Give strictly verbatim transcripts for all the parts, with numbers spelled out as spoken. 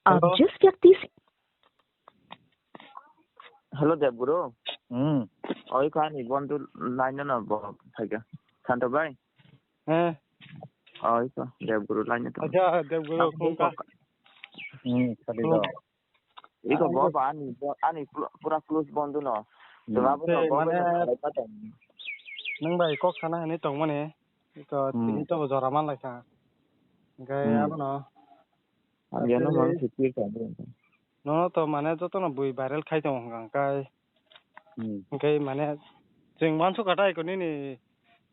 आप Hello? जिस व्यक्ति से Hello, Debguru. Hmm. Oi, kha ani bondhu line no bo phaikha. Santo bhai. He. Oi, kha Debguru line no. Acha, Debguru, Nang khungka. Kha. Hmm, khali do. Iko Ani bo bo- ba ani bo- ani pura, pura close bondhu no. Hmm. Tuma bo Tei bo mane bo Nang bai kok sana hini tongmani. Iko Hmm. tini to jora man lai kha. Hingke Hmm. abono. Ang yano Actually, mano sitwi ka. Nono to mane jotono bui viral khai tongo hwnka hwnkhe. Hmm. Hwnkhe mane chwng uansukha ta iko nini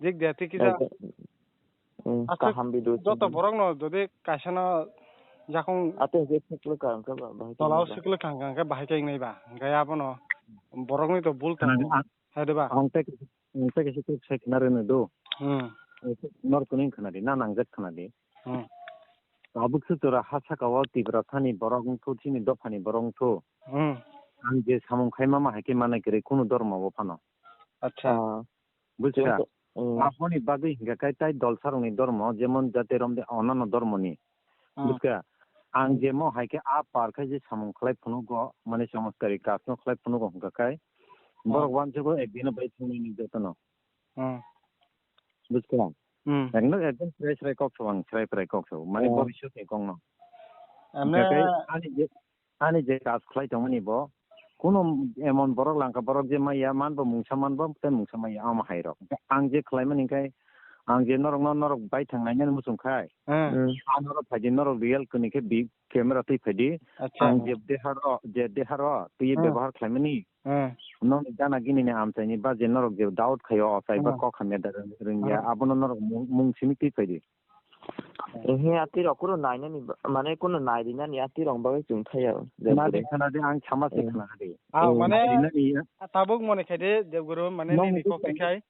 dik dia tiki ja. Eko, hmm, Aswk kaham video joto song. Borokno jodi kaisano yakung Ate je siklo ka hwnkhe ba, bahai tolao khe ba. Siklo ka hwnkhe bahai khe wngnai ba. Hwnkhe abono borokni to bul tongo. Khna di, ang, Hai de ba? Ang tei, ang tei kaisa kok sai khna rwno do. Hmm. Norok kwnwi khna di, na nangjak khna di. Hmm. Tabuk se jora ha saka o Tiprasani borok wngthu, chini dophani borok wngthu. Hmm. Ang je samung khai mama hai khe manai kwrwi kunu dormo bo phano. Acha. Ah, bujiya? Chwng to, hmm. Aboni bagwi hingka kai tai dolsarokni dormo, jemon jate romde onano dormoni. Hmm. Bujiya? Ang je mo hai khe a par khai je samung khlai phunugo, mane chamaskari kasno khlai phunugo hingka kai. Hmm. Borok wansukgo ekdino bai thangnaini jotono. Hmm. Bujiya? Hmm. Ekno ekdom srai srai kok sa, ang srai srai kok sa. Mane Hmm. bhobishyot ni kok no. Amne Hingka kai ani je Ani je kaj khlai tongmani bo, kunu emon borok langka, borok je maya manbo mungsa manbo tei mungsa maya, omo hai rok. Ang je khlaimani khe, ang je norokno norok bai thang nainani muchung khai, Hmm. Hmm. A norok phaidi, norok real kwnwi khe bi camera twi phaidi, Acha. Ang je dehar o, je dehar o twi Hmm. bebohar khlaimani, Hmm. Nokni gana gini ni amchaini ba je norok je doubt khaio, ochai ba Hmm. kok hamya da rwng-, rwngya, Hmm. Abono norok mung, mung simi twi phaidi. Ehe, atirok kunu nainani ba-, mane kunu nairinani atirok bagwi chwng thaya o, Khna di, Debguru. Khna di, ang sama se Eh. Khna di. Ah, Eh. Mane, Nainani ya. Tabuk mone khai de, Debguru, mane Nong nini ni kok twi khai.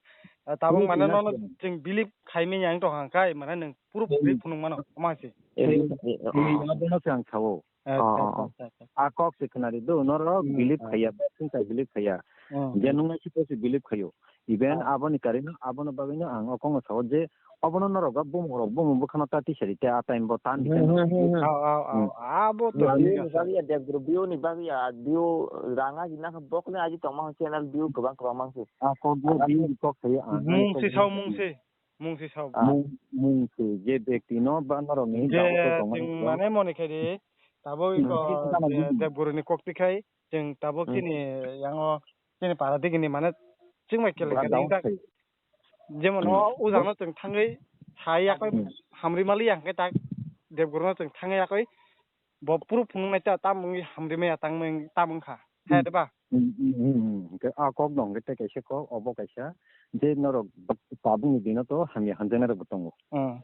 Ah, tabuk nini mane na nono se. Chwng believe khaimani ang tong hang khai, mane nwng proof Hmm. Rwi phunuk mano, ma se. Eh, Eh, eh, eh, oh. Abono se ang sao. Acha, Oh, oh, acha, oh. Acha, acha. A kok se khna di do, norok Hmm. Believe khaiya, singsa believe khaiya. Hmm. Je nung nai si to se believe khaio. Even Ah. Aboni karino, abono bagwino ang o kongo sao je, obono norok o bumung rok, bumung bwkhano ta tisari te a time bo tan Hmm, bikha hmm, hmm, hmm. Ao, ao, ao. Hmm. Abo to View ni bagwi ya, Debguru, view ni bagwi ya, view rang aji nakha bokni aji tongma channel view kwbang kwbang mangsi. A kok bo Ang view ni kok khaiya, ang Mung ani si kok sao, ni mung si. Mung si sao. Ah. Mung, mung si je bekti no ba norok ni Je dago to tongma chwng ni mane mone khai di, tabuk Hmm. Iko Tei sana je bini. Debguru ni kok twi khai, chwng tabuk Hmm. Chini yango, chini para digini mane chwng bai kele Ba kele dago tak. Khai. Jemon Hmm. O ujang no chwng thangwi sai yakoi Hmm. Hamri mali yang khe tak Debguru no chwng thangwi yakoi bo proof phunuk nai ta tam wngwi hamri maya tang meng tam wngkha. Hmm. Hai de ba? Hmm, hmm, hmm, hmm. Hwnkhe a kok no hwnkhe tei kaisa kok, obo kaisa je norok tabukni dino to hamya hamjaknai rok bo tongo. Hmm.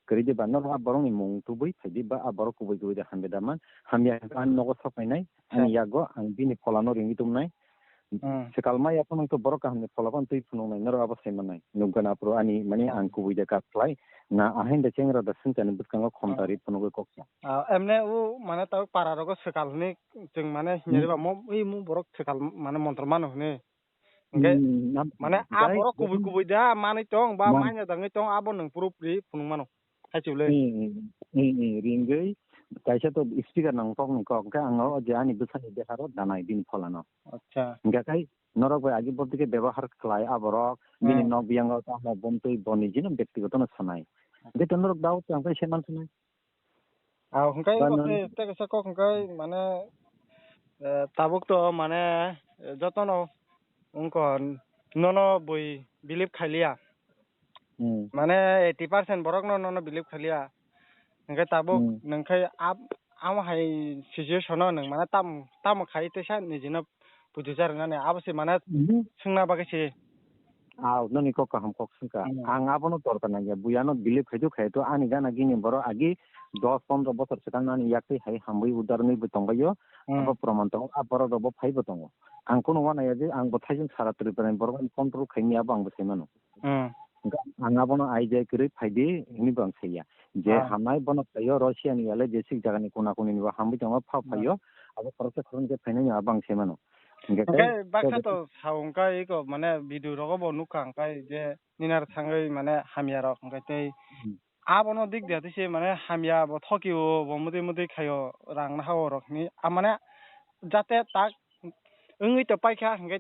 Kwrwi de ba norok a borok ni mung tubui phai di ba a borok kubui kubui de hamya da man, hamya hwnkhe ani nogo sok painai, ani Hmm. Yago ang bini phola no ringwi tumnai. Hmm. Swkal maya phano to borok kaham ni phola phano twi phunuk nai, norok abo sai manai. Nukgana aphuru ani mane Hmm. Ang kubui de kak khlai. Na ahain de chengra da swngchar ni bwskango khomta Hmm. Ri phunugwi kok sa. Ah, emne u mane tabuk para rogo swkal hwnwi chwng mane Hmm. Hinyari ba mo, ui mo borok swkal mane montro mano hwnwi. Hwnkhe Hmm, nam-, mane a jai, borok kubui jai. Kubui da manwi tong ba Nam- manya dangwi tong abo nwng proof ri phunuk mano. Hai chibole. Hmm, hmm, hmm, hmm, ringwi kaisa to speaker nang kok ni kok, hwnkhe ang o je ani bwsani deharo danai bini pholano. Acha. Hwnkhe kai norok bai agi bor dike bebohar khlai a borok, bini Hmm. Nok biyango tamo bomtwi boni jino bektigoto no sanai. Hwnkhe to norok dao chang pai se man sanai. Ah, hwnkhe Ba abo nang- khe tei kaisa kok hwnkhe mane, eh, tabuk to mane, eh, jotono wngkha nono bui believe khailiya. Hmm. Mane eighty percent borokno nono believe khailiya. Hwnkhe tabuk Hmm. Nwng khe ab-, amo hai situation o nwng mane tam-, tamo khai teisa nijino puitu cha rwnani abo se mane Mhm. Swngna bagwi se. Ah, noni kok kaham kok swngkha. Hmm. Ang abono dorkar nangya. Bui ano believe khai do khai to ani gana gini borok agi dos pondro bosor swkang ani yak twi hai hamwi udar wngwi bo tongbaio. Hmm. Abo proman tongo. A borok rok bo phai bo tongo. Ang kunu wanaya je ang bo thaijwng sara Tripura ni borok ni control khai manya abo ang bo sai mano. Hmm. Ang abono aijai kwrwi phai di hinwi bo ang saiya. Je Ah. Hamnai bono phaio Russia ni yale jesik jaga ni kuna kuni ni bo hamwi tongo pha Hmm. Phaio. Abo khoroksa khoroksa phainai abo ang sai mano. Hingke Hingke tei baksa tei to sao hingke iko mane video rogo bo nukha hingke je ninar thangwi mane hamya rok hingke tei Hmm. Abono dik de twi se mane hamya bo thoki o, bo mudi mudi khaio, rang na ha o rok ni. A mane jate tak wngwi to paikha, hingke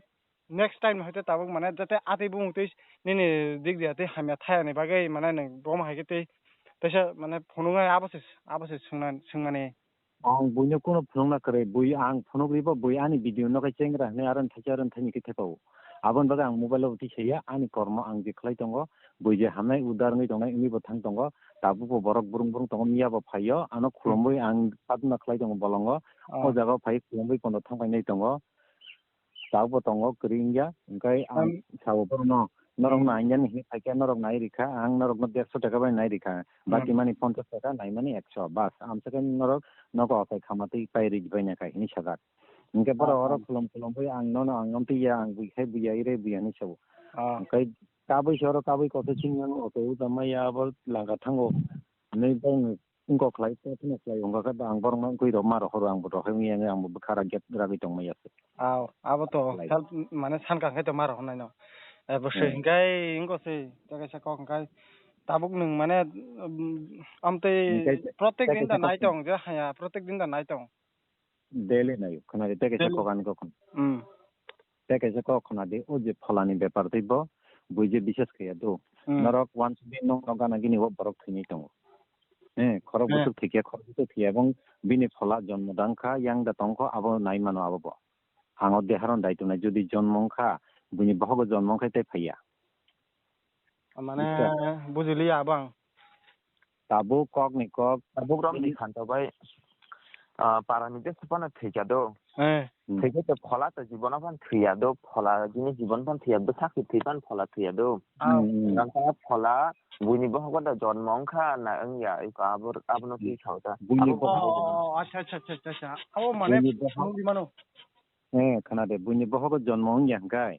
next time no hai te tabuk mane jate atwi bumung twi nini dik de twi hamya thaya ni bagwi mane nwng bo ma hai khe tei teisa mane phunuk nai abo se, abo se swngna, swngmani. Ang buino kuno phunukna kwrwi, bui ang phunuk ribo, bui ani video no khe chengra hwnwi aro thaicha aro thaini khe thepao. Aboni bagwi ang mobile o twi saya, ani kormo ang je khlai tongo, bui je hamnai udar wngwi tongnai wngwi bo thang tongo, tabuk bo borok burung burung tongo, miya bo phaio, ano khulumwi ang sadhna khlai tongo bolongo, o jaga o phai khulumwi pono thang painai tongo. Tabuk bo tongo kwrwi wngya, hwnkhe ang sao borokno, norok nainani hinwi phaikhe norok nai rikha, ang norokno derso taka bai nai rikha, bati mani ponchash taka, naimani ekso, bas, amsakhe norok nogo akai khama twi pai ri bai nai kha hinwi sajak. Hwnkhe borok oro khulum khulum bai ang nono ang amtwi ya, ang bui khai buya ire buya hinwi sao. Hwnkhe kabui se oro kabui kotor chini yang auto o tama ya abo langka thango hinwi bongni wngkok khlai, tei phano khlai wngkha khe, ang borokno wngwi rw ma rohoro, ang bo rohorwi yang, ang bo bwkha ra gate ragwi tongma ya se. Aw, abo to help, mane sankha khe to ma rohornai no. Eh, bo se hinkhe wngkha se, tei kaisa kok hinkhe tabuk nwng mane, um, amtwi protek din da nai tong, je haya, protek din da nai tong. Daily nayo, khwnadi, tei kaisa kok ani kok khna. Hmm. Tei kaisa kok khwnadi, o je pholani bepar tei bo, bui je bisas khaiya do. Hmm. Norok wansukdi, norok gana gini o borok thwinai tongo. Eh, khorok busuk thwikya, khorok busuk thwikya, ebong bini phola jonmo dang kha, yang da tong kho, abo nai mano abo bo. Ang o deharon dai tongnai, jodi jonmo wng kha, buini bohogo jonmo wng kha tei phaiya. Mane bujiliya abo ang. Tabuk kok ni kok. Tabuk rok ni khan to bai, ah, para ni bwswk phano thwikya do. Eh. Hmm. Thwikya to phola to jibono phano thwiya do. Phola jini jibon phano thwiya, bwsak se thwi phano phola thwiya do. Ah. Hmm, hmm. Nang kha phola buini bohogo da jonmo wng kha na wng ya, iko abo, abono twi sao ta. Buini bohogo. Oh, acha, acha, acha, acha. Abo mane buini bohog-, mano. Eh, khna de, buini bohogo jonmo wng ya hwnkhe,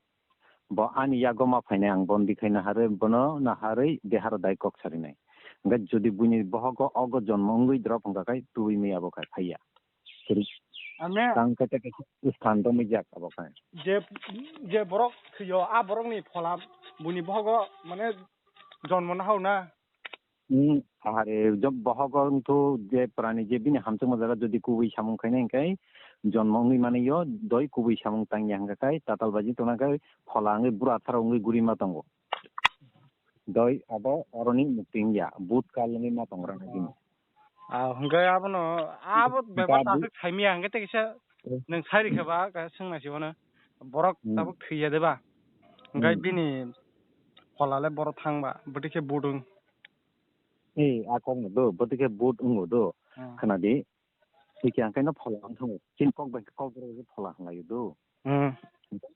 bo ani yago ma phainai, ang bono bwkhai naharwi, bono naharwi deharo dai kok sarinai. Hwnkhe jodi buini bohogo ogo jonmo wngwi drop wngkha khe, tubui maya bo khai phaiya. Tang khe tei kaisa sthan romwi jak abo khai. Je, je borok thwiyo, a borokni phola buini bohogo mane jonmo nahao na? Hmm, ahare, bohogo wngthu je prani je bini hamjakma jaga jodi kubui samung khainai hwnkhe jonmo wngwi manwi o doi kubui samung tangya hwnkha khai tatal baji tongna khai phola wngwi bura tharo wngwi guri ma tongo. Doi abo oroni mukti wngya, but kal wngwi ma tongo rang bini. Ah, hwnkhe abono, abo bebak aswk saimaya hwnkhe tei kisa nwng sai rikha ba, kaisa swngna si bono. Borok tabuk thwiya de ba? Hwnkhe bini phola le borok thang ba, bwtwi khe but wng. E, a kok no do, bwtwi khe but wngo do. Hmm. Khna di. Thikya hwnkhe no phola wng thango. Chini kok bai khe kok borok khe phola hwnlaio do. Hmm.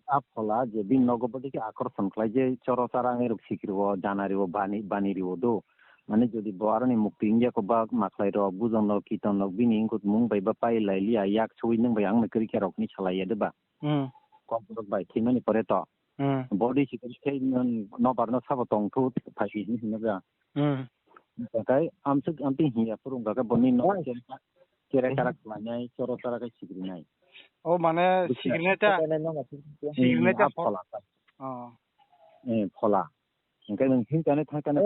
A phola je bini nogo bwtwi khe akorson khlai je choro chara wngwi rok sikiri o, janari o, bani, bani ri o do. Mane jodi bo aroni mukti wngya khe ba makhlai rok, bujon rok, kiton rok bini wngkuk mung bai ba pai lai liya, yak suwi nwng bai ang no kwrwi khe rok hinwi salai ya de ba. Hmm. Kok borok bai thwimani pore to. Hmm. Body sikiri khe nobar no sabo tong thu phai hinwi hwnwi ba. Hmm. Hwnkhe amswk amtwi hiya phuru hwnkhe boni no kere kara khlainai, choro chara khe sikrinai. O mane sikrinai ta. Sikrinai ta. Phola ta. Oh. Eh, phola. Hwnkhe nwng hinkani thangkani.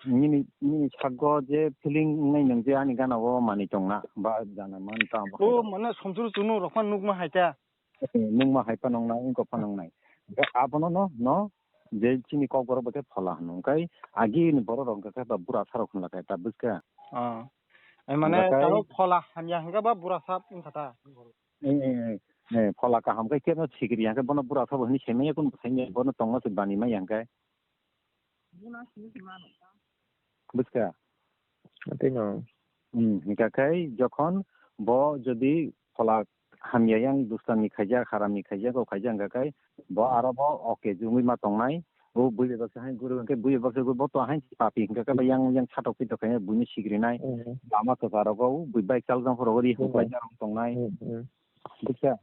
Nini, nini sago je feeling wngnai nwng je ani gana o manwi tongna ba jana man tamo. O mane somsuru chunu rokma nukma hai ta. Nungma hai phano wngnai, wngkok phano wngnai. Hwnkhe abono no, no, je chini kokborok bo khe phola hwno. Hwnkhe agi ni borok rok hwnkhe ba bura sa rok hwnla khe ta bwskha. Ah. Ai mane hwnkhe tamo phola hamya hwnkhe ba bura sa wngkha ta. Eh, eh, eh, eh, phola kaham khe kebo sikiri ya hwnkhe bono bura sa bo hwnwi saimanya kunu bwsaini bono tongma se bani maya hwnkhe. Bwskha. Tei no. Hmm, hwnkha khe jokhon bo jodi phola hamya yang dustan ni khaijak, haram ni khaijak, o khaijak hwnkha khe bo aro bo oke jungwi ma tongnai. O bui bai baksa hai guru hwnkhe bui bai baksa bo to hai papi hwnkha khe yang, yang satok pitok khe buini sikrinai. Hmm. Lama kwcharo go bui bike chaljak phuru ri hwnkhlai jak tongnai. Hmm, hmm. Bwskha.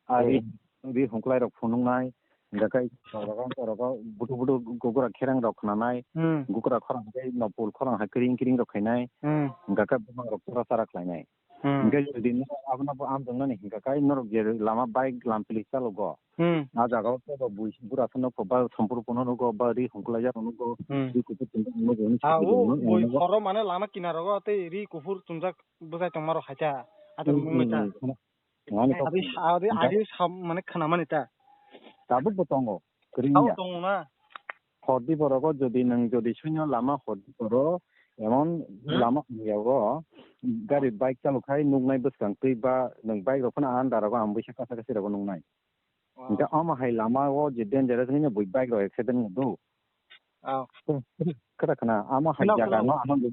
Ari ri hwnkhlai rok phunuknai, hwnkha khe orogo, orogo budu budu gugura kherang rok khnanai, hmm, gugura khorang tei nopol khorang hai kring kring rok khainai, hmm, hwnkha khe bumang rok chara chara khlainai. Hmm. Hingke jodi norok abono bo amjoknani hingka kai norok je lama bike lampili chalogo. Hmm. A jaga o kebo bui bura phano ko ba sompuru phano nugo ba ri hongkolai jak nugo. Hmm. Ri kuphur tongma nugo. Ah, o bui horo mane lama kinaro go tei ri kuphur chumjak bwsai tongma rok hacha. Ato hmm, nung hmm, ta. Hmm. Ani kok adi sa-, adi, adi sa-, mane khana mani ta. Tabuk bo tongo. Kwrwi ya. Tongo na. Hordi borogo jodi nwng jodi suino lama hordi boro emon hmm? Lama hamya o gari bike chalokhai nuknai bwskang twi ba nwng bike rok phano andar rogo ang buisa kasa kasi rogo nuknai. Wow. Hingke omo hai lama o je dangerous hwnwi bui bike rok accident wng do. Oh. Kwta khna amo hai khna, jaga khna. No ano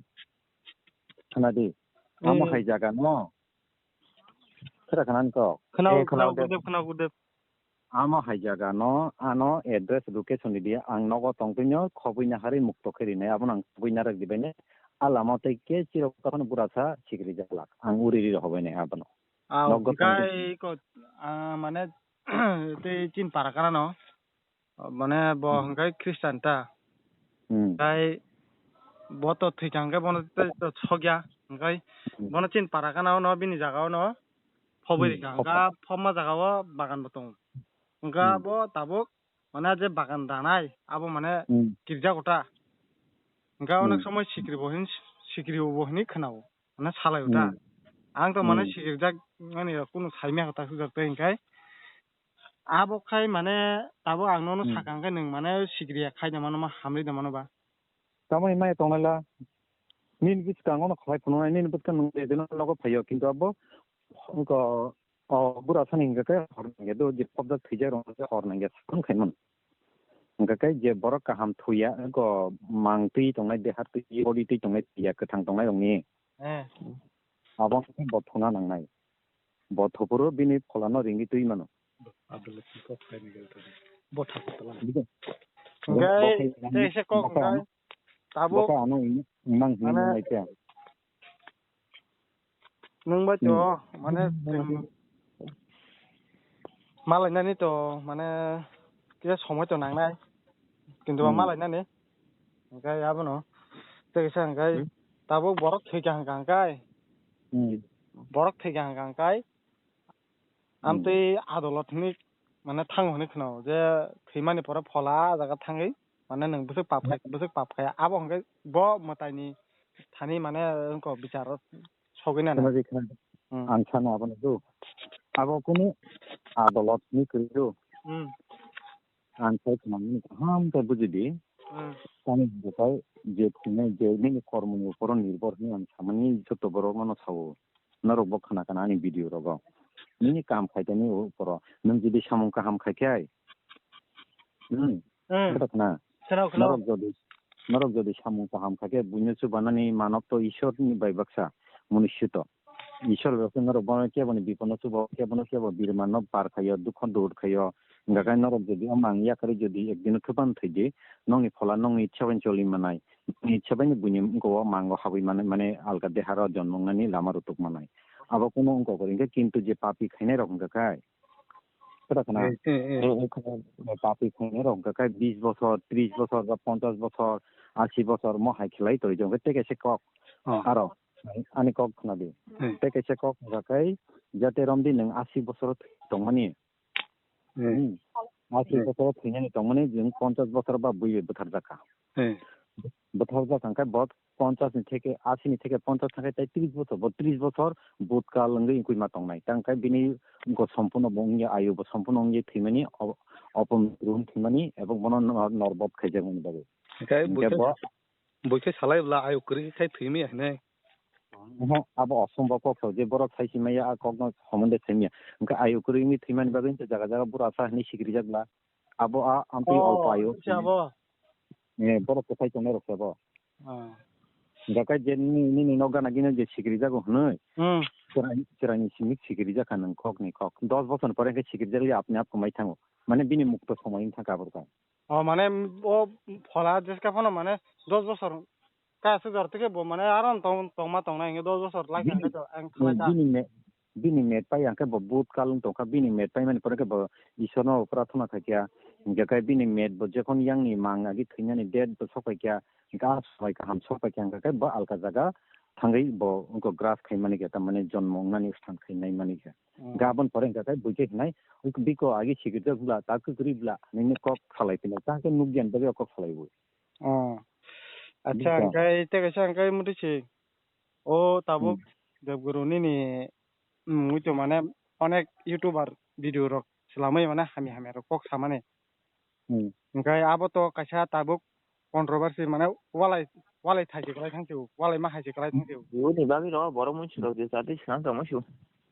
khna di. Amo hmm. Hai jaga no. Khera khana ni kok. Khna, eh, khna, khna, Gurdev, khna, Gurdev. Amo hai jaga no, ano address location di dia, ang nogo tongpinyo, khobui na hari mukto khe rinai, abo nang khobui na rek di bene. A lama tei ke chiro kaphano burasa sikri jalak. Ang uri ri rohobene abono. Ah, nogo tongpinyo. Ko, ah, mane, tei chin para kana no. Mane bo hmm. Hingkai Christian ta. Hmm. Hingkai bo to thwikha hingkai bono tei to sokya. Hingkai hmm. Bono chin para kana ono bini jaga ono phobwi hmm, rikha. Hingka phobma jaga o bagan bo tongo. Hingka hmm. Bo tabuk mane je bagan danai abo mane hmm. Kirja kota. Hingka hmm. Onek somoi sikri bo hin sikri bo hinwi khwnao. Mane salai ota. Hmm. Ang to mane hmm. Sikirjak ani kunu saimya kota sujak tei hingkai. Abo khai mane tabuk ang nono hmm. Sakang khe nwng mane sikriya khai da mano ma hamri da mano ba. Tamo himai tongnai la nini bwskango no khlai phunuknai nini bwskang nwng de dino nogo phaio kintu abo wngkha o bura sani hingkha khe hor nangya do je phobjak thwijak rok hor nangya sakung khaimano. Hingkha khe je borok kaham thuya wngkha mang twi tongnai dehar twi body twi tongnai thwiya kwthang tongnai rokni. Eh. Abo wngkha bo thuna nangnai. Bo thoporo bini pholano ringwi twi mano. Abdullah Chief of Prime Minister. Bo thapor tala. Bujo? Hingke, bo khai tei se kok bokha hingke ano, tabuk bokha ano imang hini mane nang naikha. Nwng bai to, hmm. Mane, hmm. Chwng malainani to, mane, kisa somoi to nangnai. Kintu hmm. Malainani. Hingke abono. Tei kisa hingke hmm. Tabuk borok thwikha hingka hingkai. Hmm. Borok thwikha hingka hingkai. Hmm. Amtwi adolot hinwi mane thango hinwi khwnao je thwimani pore phola ah jaga thangwi mane nwng bwswk pap khai, bwswk pap khai abo hwnkhe bo mwtaini thani mane wngkha bicharo sogwi nana. Khwnadi, khwnadi. Hmm. Ang sana abono do. Abo kunu adolot hinwi kwrwi do. Hmm. Ang sai khwnamani kaham khe bujidi. Hmm. Tamni bukhai je thwinai je nini kormoni uporo nirbhor hinwi ang samani joto borok mano sao. Norok bo khna khna ani video rogo. Nini kam khaitani uporo. Nwng jodi samung kaham khaikhe ai. Hmm. Hmm. Khe khna. Khna, khna. Norok jodi, norok jodi samung kaham khaikhe buino chubanani manob to Ishwar ni bai baksa, munusyo to. Ishwar bai baksa norok bono kebo ni bipodno chubo, kebo no kebo birma no par khaio, dukho dur khaio. Hingkha khe norok jodi o mang yakarwi jodi ekdino thupano thwidi, nokni phola nokni ichha bai choli manai, nokni ichha bai buini wngkha o mango habwi manai, mane alka deharo jonmo wngnani lama rwtuk manai. Abo kunu wngkha kwrwi hwnkhe, kintu je papi khainai rok hwnkha khe, kwta khna, eh, eh, eh. Papi khainai rok hwnkha khe bis bosor, tris bosor ba ponchas bosor, asi bosor mo hai khlai tongwi tongkhe tei kaisa kok. Oh. Aro ani kok khna di. Hmm. Tei kaisa kok hwnkha khe, jate romdi nwng asi bosor tongmani, hmm. Hmm. Asi hmm. Bosoro thwinani tongmani, jwng ponchas bosor ba bui bai bwtharjakha. Hmm. Bwtharjakha hwnkhe bo ponchas ni theke, asi ni theke ponchas thangkhe tei tris bosor, bo tris bosor butkal wngwi wngkui ma tongnai. Tangkhe bini wngkha sompuno bo wngya, ayu bo sompuno wngya thwimani, o-, opom run thwimani, ebong bono nor-, norbot khaijakmani bagwi. Hwnkhe hwnkhe bo Buikhe salai bwla ayo kwrwi khai thwimaya hinwi. Oho, abo osombo kok sao je borok sai simaya a kokno homon de thwimaya. Hwnkhe ayo kwrwi wngwi thwimani bagwi hwnkhe jaga jaga bura sa hinwi sikrijak bwla. Abo a amtwi oh, olpo ayo. Abo. Eh, borok kwthai tongnai rok se bo. Ah. Hwnkhe je nini, nini nok gana gini je sikrijago hinwi. Hmm. Chwrai, chwraini simi sikrijak kha nwng kokni kok. Dos bosor ni pore hwnkhe sikrijak li apni ap kwmai thango. Mane bini mukto somoi wng thangkha abo rwkha. O mane o phola jeska phano mane dos bosor kaya swk jor tike bo mane aro tong tongma tongnai hwnkhe dos bosor lai bini, khe to ang eh, khlai ta. Bini me-, bini met pai hwnkhe bo but kalung tongkha, bini met pai mani pore khe bo Isorno prarthana khaikha, hwnkhe khe bini met bo jekhon yangni mang agi thwinani date bo sokpaikha, hwnkhe a swbai kaham sokpaikha hwnkhe khe bo alka jaga thangwi bo wngkha graph khaimani khe, tamani jonmo wngnani start khainai mani khe. Hmm. Hwnkhe aboni pore hwnkha khe buikhe hinai, "Wngkha biko agi sikirjak bwla, ta kwkrwi bwla," hinwi kok salai phino, ta khe nukya bagwi o kok salai bo. Oh. Acha, bwkha. Hwnkhe tei kaisa hwnkhe muti si. O tabuk Hmm. Debguru nini, mm, muitu mane onek YouTuber video rok swlamwi mane hamya hamya rok kok samani. Hmm. Hwnkhe abo to kaisa tabuk controversy mane walai, walai thaisi kwlai thangsi o, walai ma haisi kwlai thangsi o. Bini bagwi no borok mui swrok de chati swkang tongma su.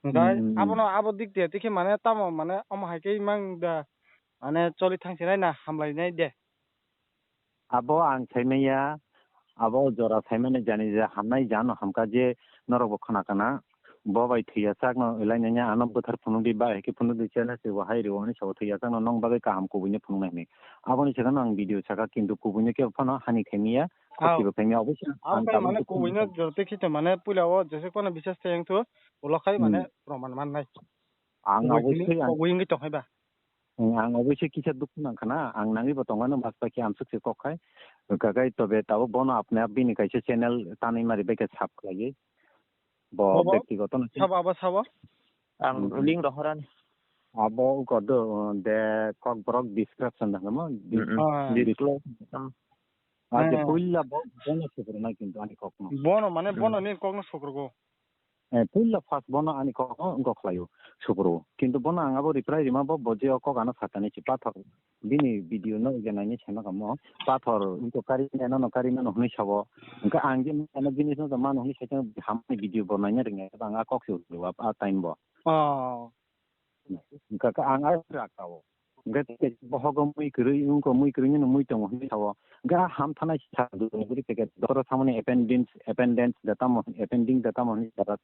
Hwnkhe Hmm. abono abo dik de tikhe mane tamo mane omo hai khe mang da mane choli thangsinai na hamlainai de. Abo ang saimanya, abo jora saimani jani je hamnai jano hamkha je norokbo khna kana. Bo bai thwiya sakno elainanya ano bwthar phunukdi ba hike phunukdi chana se bo hai rw ani sabo thwiya sakno nong bagwi kaham kubuino phunuknai hwnwi. Aboni sakano ang video saka kintu kubuino kebo phano hani khaimiya, Ao. Khosibo khaimiya obosi ang Abo khe tabuk mane kubuino jora tei khito mane puila o jese kono bisas tei wngthu ulo khai mane Hmm. Proman mannai. Ang Kubui obosi sini ang kubui wngwi tong hai ba. Hmm, ang obosi kisa dukhu nang khana, ang nangwi bo tongmano mas pai khe amsuk se kok khai. Kakai tobe tabuk bono apne ap bini kaisa channel tanwi mari bai khe sub khlaiwi. Bo Bobo? Bektigoto no Sabo abo sabo? Ang Hmm. Link rohorani. Abo uko do, de kok borok description da mo. Hmm, hmm. Ah. Disclose. Hmm. Ah, je Hmm. Puila bo, bono se pura nai kintu ani kok no. Bono mane Hmm. Bono ni kok no sokrogo. Eh, puila first bono ani kok no wngkok khlaio, supuru. Kintu bono ang abo reply rima bo, bo je o kok ano sakani si pathor. Bini video no je naini saima kamo, pathor wngkok kari mano, kari mano hwnwi sabo. Hwnkhe ang je mano jinis no mano hwnwi saikhe hamni video bo naina rwngya, ang a kok se hwnwi a time bo. Oh. Hwnkhe ang a rakao. Hwnkhe bohogo mui kwrwi, wngkho mui kwrwino mui tongo hwnwi sao. Hwnkhe a ham thanai sa duni bwrwi packet, doctor thamani appendix, appendix da tamo, appendix da tamo hwnwi sa.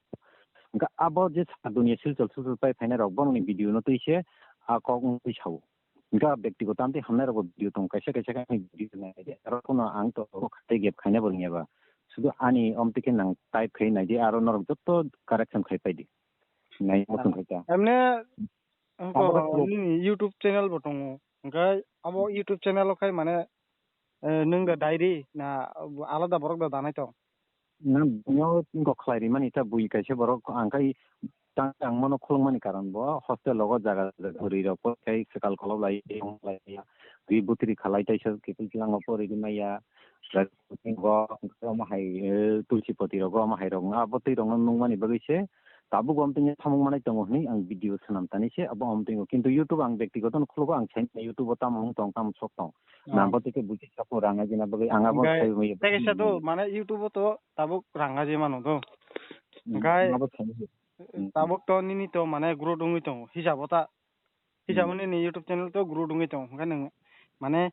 Hwnkhe abo je sa duni silchol silchol pai phainai rok, bono ni video no twi se a kok wngwi sao. Hwnkhe a bektigoto amtwi hamnai rokbo video tongo, kaisa kaisa khe ani video nai di, aro phano ang to khatai gap khaina bo rwngya ba. Sudu ani omtwi khe nang type khai nai di, aro norok jotto correction khai pai di. Nai muchung khai ta. Emne Wngkha abo khe nini YouTube channel bo tongo. Hwnkhe abo YouTube channel o khai mane, eh, nwng da diary na alada borok da danai tong? Na bini o wngkha khlai rimani ta bui kaisa borok ang khai tang tang mano khulukmani karon bo hostel rogo jaga jaga bwrwi rok bo khai swkal kolok lai lai ya. Ri bwtwrwi khalai taisa kiphil kilango porwi rimai ya. Omo hai, eh, Tulsipoti rogo omo hai rok abo twi rokno nukmani bagwi se tabuk bo omtwini samung manai tongo hwnwi ang video swnam tani se abo omtwingo. Kintu YouTube ang bektigoto no khulugo, ang sai manya YouTube o tamo wng tong, tamo sok tong. Oh. Nang bo tei khe buji sokno rang ajina bagwi ang abo Hwnkhe sai manya tei kaisa to mane YouTube o to tabuk rang aji mano to. Hmm, Hwnkhe abo sai manya. Hmm. Tabuk to nini to mane growth wngwi tongo. Hisabo ta Hisa Hmm. mani ni YouTube channel to grow wngwi tongo. Hwnkhe nwng mane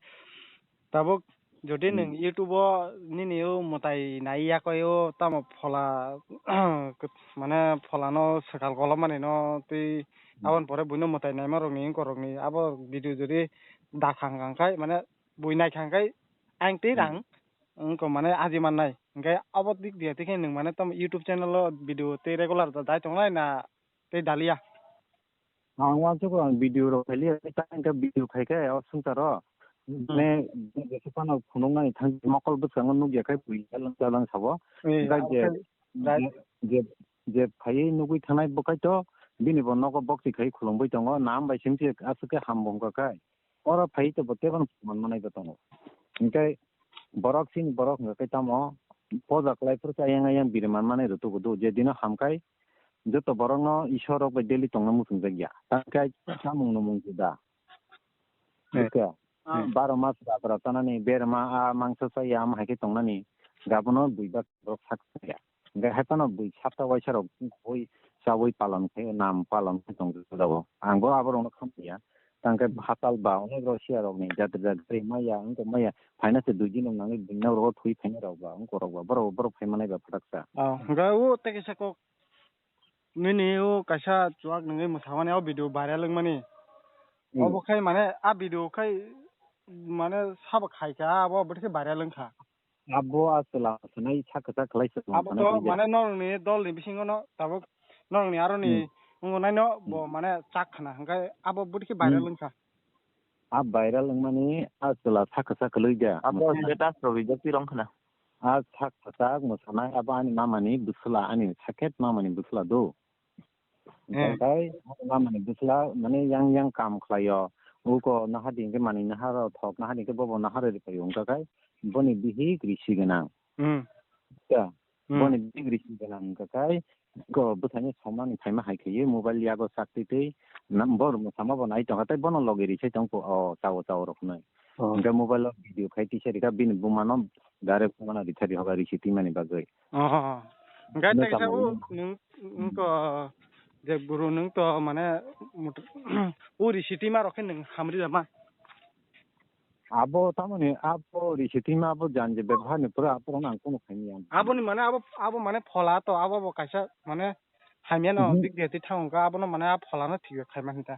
tabuk jodi Hmm. nwng YouTube o nini o mwtai nai yakoi o tamo phola mane phola no swkal kolom mani no twi Hmm. aboni pore buino mwtai naima rok ni wngkor rok ni abo video jodi da khang khang khai mane bui nai khang khai ang twi Hmm. rang wngkha mane aji mannai. Hwnkhe abo dik dia tikhe nwng mane tamo YouTube channel o video tei regular da dai tongnai na tei dalia? Ang uansukgo ang video rok khailiya, tei ta hwnkhe video khaikhe o swngcharo. Hmm. Mane, jesa phano phunuknani thang mokol bwskango nukya khai bui jalang jalang sabo. Eh, Hwnkhe je, okhai, right. je, je, je phaiwi nugwi thangnai bwkhaito bini bo nogo bokchi khai khulumwi tongo, nam bai simi se aswk khe ham bo wngkha khai. Oro phaiwi to bo teibo phunuknai bo tongo. Hwnkhe borok chini borok hwnkha khe tamo poja kwlai phuru ayang ayang biri manmani rwtugo do, je dino hamkhai joto borokno Ishwar rok bai daily tongna muchungjak ya. Tangkhe samung nung mung juda. Eh. Buka. Ah. Baro mas rabra tanani berma a mangsa chaya am hai khe tongnani gabono bui bak borok sak ya. Hingke hai phano bui sapta waisa rok bui chaui palan khe nam palan khe tong jago. Ang bo abo rok no khamya. Tangkhe hatal ba onek rok siya rok ni jatri jatri maya wngkha maya phaina se dui din rok nangwi bini rok thwi phaina rok ba wngkha rok ba borok borok phai manai ba phatak sa. Oh, hingke o tei kaisa kok Nini o kaisa chuak nungwi mwsamani o video viral wngmani. Hmm. Obo khai mane a video khai mane sabo khai kha abo bwtwi khe viral wngkha. Abo a chwla sanai sak kwchak khlai se Abo tongthana to khe mane norokni dolni bisingo no tabuk norokni aroni Hmm. wngnaino bo Hmm. mane chak khna hwnkhe abo bwtwi khe viral Hmm. wngkha. A viral wngmani a chwla sak kwchak kwlwi da Abo mwsana. Status rok rijak twi rong khna. A sak kwchak mwsanai abo ani mamani bwsla, ani sakhet mamani bwsla do. Hmm. Hwnkhe ani mamani bwsla mane yang yang kam khlaio. Uko naha di hwnkhe manwi naha rw thok, naha di hwnkhe bobo naha rw rwphaio wngkha khe boni bihik risi gwnang. Hmm. Ya, hmm, boni bihik risi gwnang wngkha khe ko bwthaini somani phaima hai khaiwi mobile yago sak twi twi nam-, bor mwsama bo nai tongkha tei bono logi ri sai tongkho o chao chao rok hwnwi. Oh. Hwnkhe mobile o video khai tisa rikha bini buma no direct buma no rithari hoga risi twi mani bagwi. Oh. Hwnkhe no tei kisa tamo o nwng, nwng to je guru nwng to mane mut-, o risi twi ma rok khe nwng hamri rama. Abo tamoni abo risi twi ma abo jan je bebhar ni pura abo ang kono khaini ang. Aboni mane abo, abo mane phola to abo bo kaisa mane hamya no hmm, dik de twi thang ka abono mane a phola no thik khaima hinta.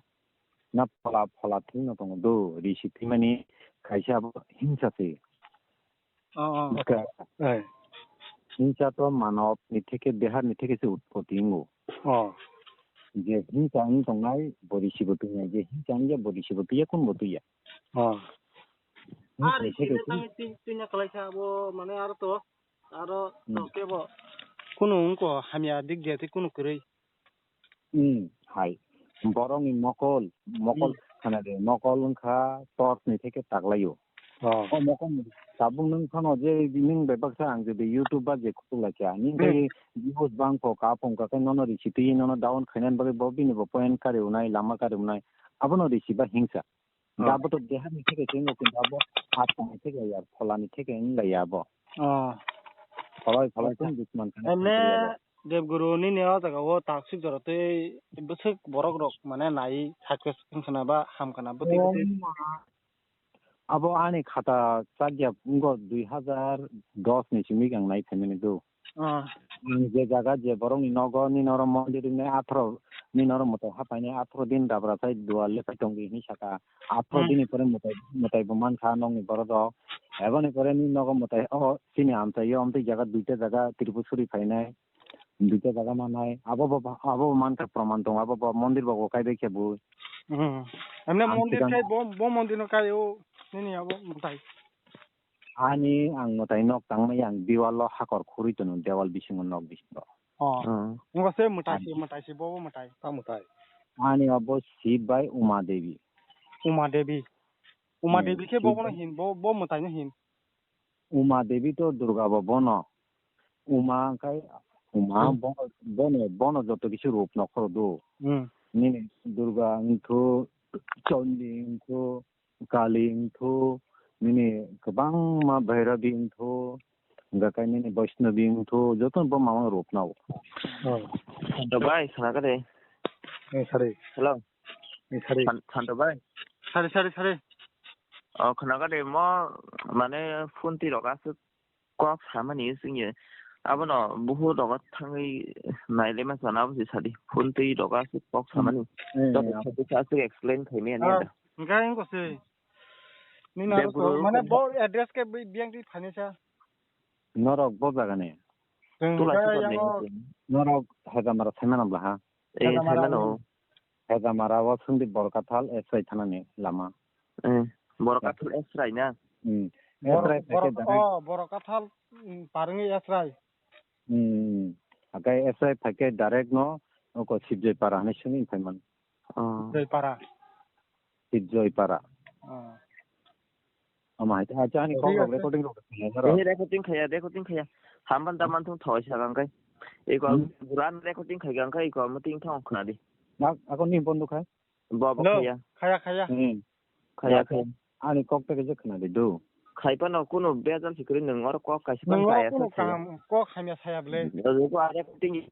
Na phola, phola thwi no tongo do, risi twi mani kaisa abo hingsa se. Oh, oh. Baka. Eh. Hingsa to manob ni theke, behar ni theke se utpoti wngo. Oh. Je hingsa wng tongnai, bo risi bo twi ya, je hingsa wng ya, bo risi bo twi ya, kun bo twi ya. Oh. Hingsa ni theke se. Twi, twi na kalai kha abo, mane aro to, aro hmm, to kebo, kunu wngko hamya dik dia tei kunu kwrwi. Hmm, hai. Borokni mokol, mokol hmm, khana de, mokol wngkha torch ni theke taklaio. Oh. O mokol ni tabuk nwng phano je nwng bebaksa ang jodi YouTube ba je kutuk laikha, nini hmm, bagwi views bang kho, ka phung kha khe nono risi twi nono down khainani bagwi bo bini bo point kari unai, lama kari unai, abono risi ba hingsa. Oh. Abo to deha ni theke twi wngkha, kintu abo atma ni theke ya, phola ni theke wng lai ya abo. Oh. Pholai, pholai tong dusman khana emne thangkhe ya abo. Debguru nini o jaga o taksik jora tei bwswk borok rok mane nai success wng khna ba ham khna bwtwi bwtwi. Oh, ma. Abo ani khata chak ya wngkha dui hazar dos ni simi ang nai phaimani do. Ah. Ang je jaga je borokni nogo nini oro mondir ni atharo, nini oro mwtai hapainai atharo din dabra sai dual lephai tongdi hinwi saka. Atharo hmm, din ni pore mwtai, mwtai bo mankha nokni borok rok. Eboni pore nini nogo mwtai o chini amchaio amtwi jaga duita jaga Tripura suri phainai. Duita jaga manai. Abo bo, abo bo mankha proman tongo. Abo bo mondir bo kai bai khe bo. Hmm. Emne ang mondir sigang kai bo, bo mondir no kai o nini abo mwtai. Ani ang mwtai nok tangmani ang diwal o hakor khurui tono, dewal bisingo nok bisingo. Oh. Hmm. Wngkha se mwtai se, ani mwtai se, bobo mwtai, ta mwtai. Ani abo Shiv bai Uma Devi. Uma Devi. Uma hmm, Devi khe Shiv bobono bai hin, bo, bo mwtaino hin. Uma Devi to Durga bo bono. Uma kai Uma hmm, bo-, bono, bono joto kisu rup nokhoro do. Hmm. Nini Durga wngthu, Chandi wngthu, Kali wngthu, nini kwbangma Bhairabi wngthu, hwnkha khe nini Vaishnabi wngthu, joto bo mama rupnao. Oh. Santo bai, khna kha de. Eh, sari. Hello. Eh, sari. San-, Santo bai. Sari, sari, sari. Oh, khna kha de, mo, mane, phone twi rok aswk kok samani singye. Abono buhu rogo thangwi nailema sana abo se sadi. Phone twi rogo aswk kok samani. Hmm. Tok eh, sadi sa aswk explain khaimani ah, anda. Hwnkhe wngkha se. Nini aro to, mane bo address khe bi-, biyang twi phainai sa. Norok bo jaga ni. Chwng tula hwnkhe sukar ni yango hwnkhe. Norok Hejamara thaimano bla ha? Eh, Hejamara thaimano. Hejamara o Sundip Borkathal S Y thanani lama. Eh, Borkathal S Y na? Hmm. Bor-, S Y phaikhe Borok-, direct. Oh, Borkathal, mm, parwngwi S Y. Hmm. Hakai S Y phaikhe direct no, oko Sibjoi para hinwi swngwi phaimano. Oh. Sibjoi para. Sibjoi para. Oh. Omo hai, acha ani kok rok recording rok khaya norok. Ini recording khaya, recording khaya. Hamban daman thung thoi sa gang kai. Iko hmm? Buran recording khai gang kai, iko meeting thong khna di. Nak, ako ni pon dukhai. Bo, bo hello? Khaya. Khaya, khaya. Hmm. Khaya, khaya. Ani kok ta kisa khna di do. Khai pano kuno bejal sikri nung or kok kaisa pan khaya sa. Nung or kuno kaham kok hamya saya ble. Ko are recording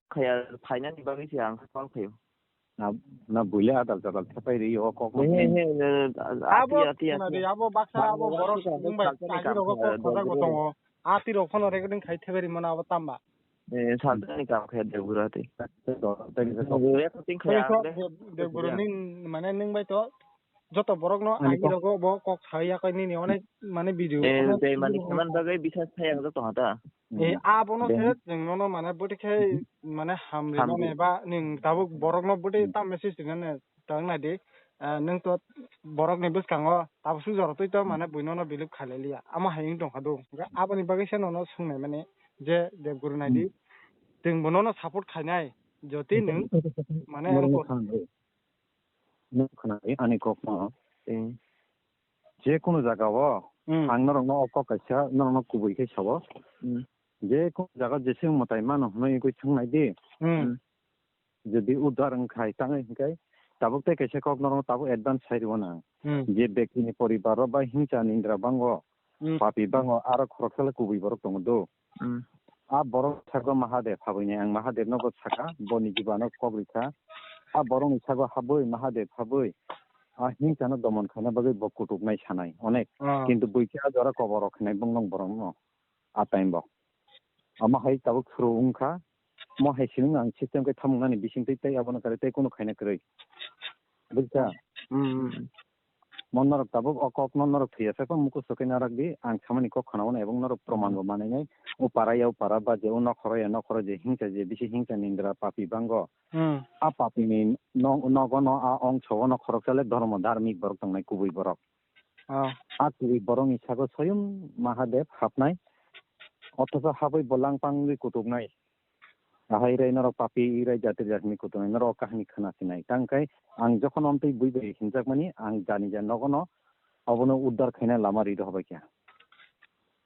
khaya phainani bagwi se ang call khaio. Na, na buile adal jadal thepai ri o kok. He, he, he, ne, ati, abo ati, ati. Abo baksa, abo borok wngbai kagi rogo kok khojak bo tongo. Ati rok phano recording khai thepai ri mano abo tamba. Eh, saltani kam khe de gura ati. Recording khai de, de gura ni mane nung bai to joto borok no ani agi rogo bo kok sai ya kai nini onek mane video. Eh, onek tei mani video kheman bagwi bisas thai ang joto hata. Eh, abono se chwng nono mane bwtwi khe mane hamri mane ba nwng tabuk borok no bwtwi tam message rinani tang nai di. ah, nwng to borokni bwskango tabuk suk jora twi to mane buino no believe khailai liya. Amo hai wng tongkha do. Hwnkhe aboni bagwi se nono swngnai mani je Debguru naidi. Chwng bo nono support khainai. Jotwi nwng mane norokno khna di. Norokno khna di ani kokno. Tei je kunu jagao ang norokno o kok kaisa norokno kubui khe sao. Je kunu jaga jeswk mwtai mano hwnwi wngwi thang nai di. Jodi udar wngkhai tangwi hwnkhe tabuk tei kaisa kok norokno tabuk advance sai rwo nang. Je bektini poribar o bai hingcha nindra bango, papi bango, aro khoroksa le kubui borok tongo do. A borok saka Mahadev habwini ang Mahadev no bo saka, boni jiba no kok rikha. A borok ni saka habwi Mahadev habwi a hingcha no domon khaina bagwi bo kutuk nai sanai onek. Kintu buikhe a jora kobor rok khainai bwngrok borok no a time bo. Omo hai tabuk suru wngkha. Mo hai sining ang system khe thamung nani bising twi tei abono kwrwi tei kunu khaina kwrwi. Buikha? Mo norok tabuk o kok no norok thwiya sak mukusto khe narak di, ang samani kok khana-o no ebong norok proman bo manai nai. O para ya o para ba je o nokhoro ya nokhoro je hingcha je bisi hingcha nindra papi bango. A papi ni no-, nogo no a ongso o no khoroksa le dhormo dharmik borok tongnai kubui borok. A kubui borok ni sago soyung Mahadev hapnai. Othocho habwi bo langpang wngwi kutuknai. Ahai rai norok papi rai jati jati ni kutuknai norok kahini khana sinai. Tang khai ang jokhon omtwi bui bai hinjakmani ang jani ja nogo no obono uddar khaina lama ri rw hobai kha.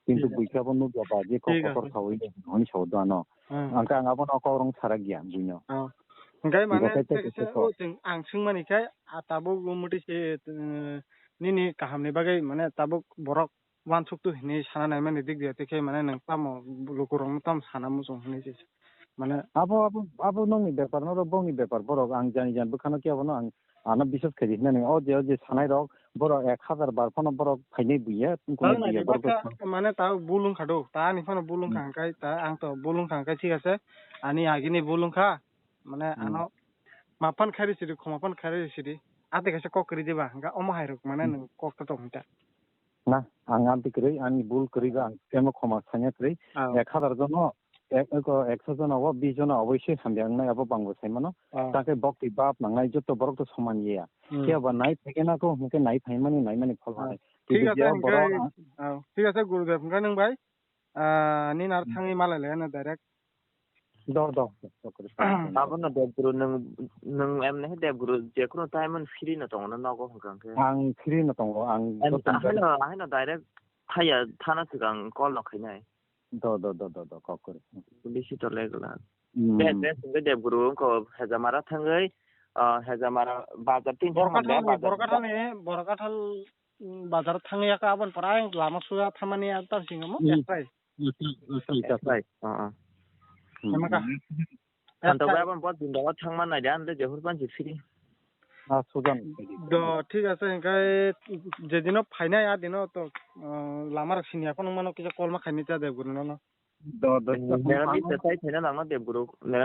Kintu buikha bo nukya ba je kok kotor khawi hwnwi sao do ano. Ang khe ang abono kok rong sarak ya buino. Hwnkhe mane tei kisa o chwng ang swngmani khe a tabuk muti se nini kahamni bagwi mane tabuk borok uansuk tu hinwi sana naimani dik dia tei khe mane nwng tamo lukurokno tamo sana muchung hinwi se mane abo abo abo nokni bepar norok bokni bepar borok ang jani jani bwkhano khe abono ang ano biswas khaidi hinani o je o je sanai rok borok ek hazar bar phano borok phainai buya wngkha buya borok mane ta bul wngkha do ta ani phano bul wngkha hwnkhe ta ang to bul wngkha hwnkhe thik ase ani agini bul wngkha mane ano maphan khairi sidi khoma phan khairi sidi ate kaisa kok kwrwi diba hwnkhe omo hai rok mane nwng kok to tong hinta. Na, ang amtwi kwrwi, ani bul kwrwi ba ang temo khoma sanya kwrwi. Ek hazar jono, ek, eko ekso jono o bis jono oboisoi hamya wngnai abo bangbo sai mano. Tangkhe bok twi bap nangnai joto borok to soman ya. Khe ba nai phaikhe na ko hwnkhe nai phaimani naimani phol manai. Thik ase, borok hwnkhe, thik ase Gurudev hwnkhe nwng bai. Ah, nini aro thangwi malai le ano direct. Do, do, do, do, kwrwi. Abono Debguru nwng, nwng emne he Debguru je kunu time on free no tongo na nogo hwnkha hwnkhe. Ang free no tongo, ang joto haino, haino direct thaya thana swkang call no khainai. Do, do, do, do, do, kok kwrwi. Bisi to legla. Be, be, hwnkhe Debguru wngkha Hejamara thangwi, ah, Hejamara bazar tin Borokathalni, Borokathalni, Borokathalni, mm, bazar thangwi yakha aboni pore ayang lama suya thamani ang tamsing omo ekrai. Ekrai, ekrai. Ekrai, ah, ah. Hemaka. Ekrai. Thantok bai aboni pore din dawa thangma naidi ang de jehur panchi phiri. Ah, sujan. Do, thik ase, hingkai jedino phainai adino to, ah, lama rok sini aphano mano kisa call ma khaini ta de gurino no. Do, do. Nera bisa sai phaina nangma de guru.